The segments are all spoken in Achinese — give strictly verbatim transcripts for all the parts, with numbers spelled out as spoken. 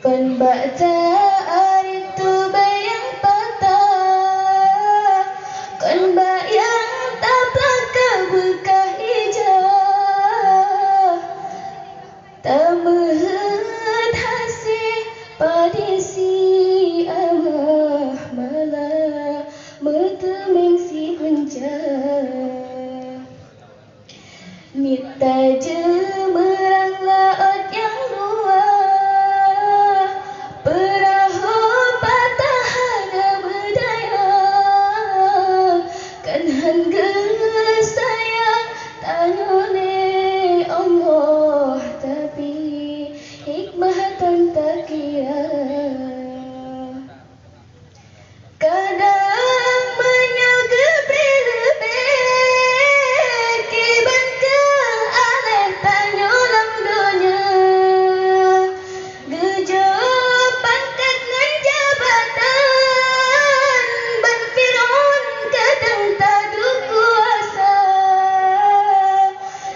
Kon bak ta arit tubée nyang patah, kon bak nyang taplaka beukah ija. Tameuheuet hasé padé si amah mala, meuteumèe si gunca. Miet tajeumeurang laôt nyang luwah, peurahô patah hana meudaya, kan han geusayang tanyoe lé Allah, tapi hikmah tan takira. Kadang meunyoe geubri leubeh kiban keu aléh tanyoe lam donya, geujok pangkat ngon jabatan ban Fir'aun kadang taduek kuasa.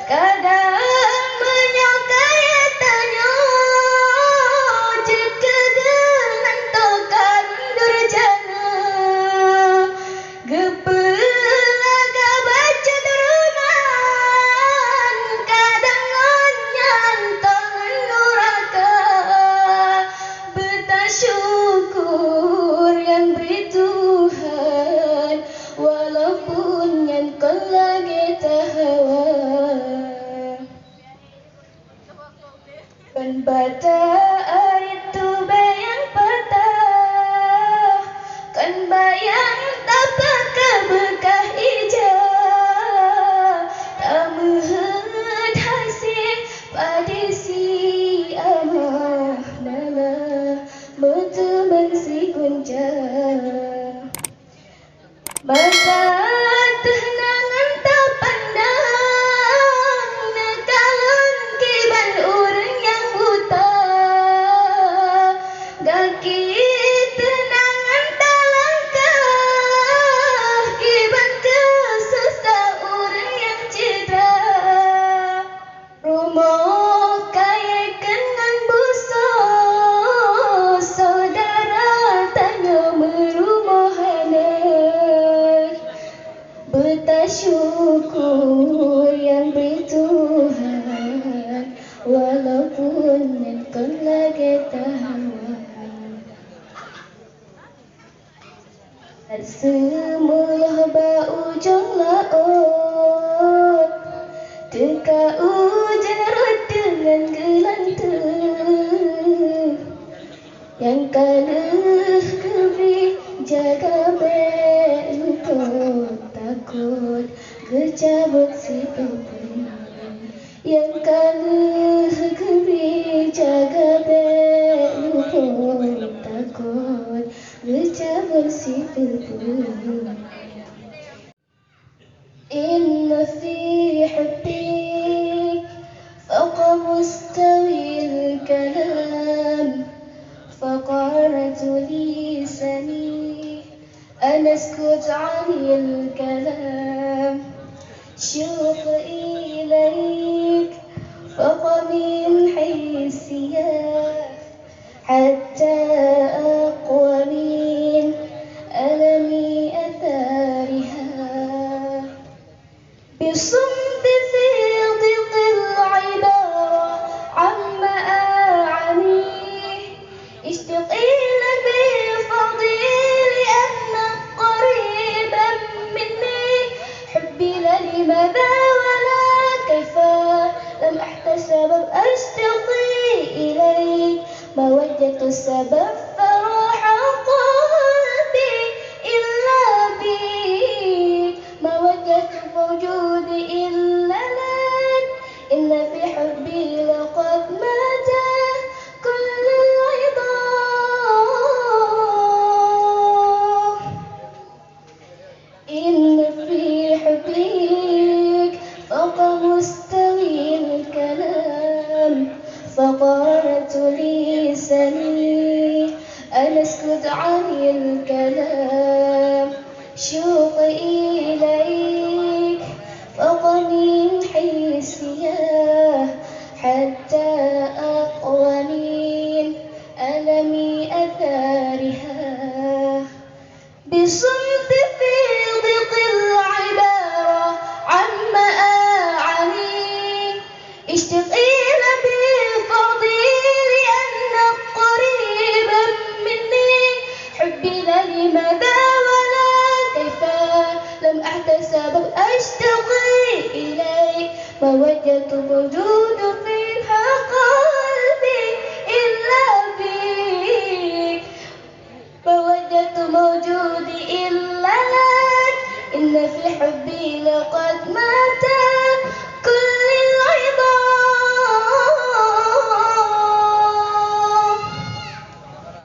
Kadang meunyoe kayèe tanyoe jeuet keu geuh ngon toh kareueng durjana, geupeulagak bacut ruman, kadang ngon nyan toh ngon nuraka. Beutasyukur nyang bri Tuhan, walaupun nyan kon lagèe tahawa. Kon bak ta arit tubée nyang patah, kon bak nyang taplaka beukah ija, tameuheuet hasé padé si amah mala, meuteumèe si gunca. Mata teuh na ngon tapandang, neukalon kiban ureueng nyang buta. Gaki teuh na ngon talangkah, kiban keu susah ureueng nyang cedera. Rumoh kayèe keu ngon busoe, syedara tanyoe meurumoh aneuk. Beutasyukur nyang bri Tuhan, walaupun nyan kon lagèe tahawa. Seumeulah bak ujong laôt, teuka ujeuen rot deungon geulanteue. Nyang ka lheueh geubri jaga bèk lupot, takot geucabot sipeue-peue. Nyang ka lheueh geubri jaga bèk lupot, takot geucabot sipeue-peue. إن في حبك فوق مستوى الكلام فقرت لساني أن أسكت عن الكلام شوق إليك فوق من حيث حتى أقوى من ألم أثارها. بالصمت في ضيق العبارة عما أعانيه. اشتقي لي بفضلي لأنك قريبا مني. حبي لا لماذا ولا كيف. لم أحتسب أشتقي إليك. ما وجدت سبب فراح قلبي إلا بيك. ما وجدت في وجودي إلا لك. إن في حبي لقد مات كل العظام. إن في حبك فوق مستوى الكلام فقرت لساني أن أسكت عن الكلام شوق إليك فوق من حيث حتى أقوى من ما وجدت موجود في قلبي إلا بك. ما وجدت موجود إلا لك. إن في حبي لقد مات.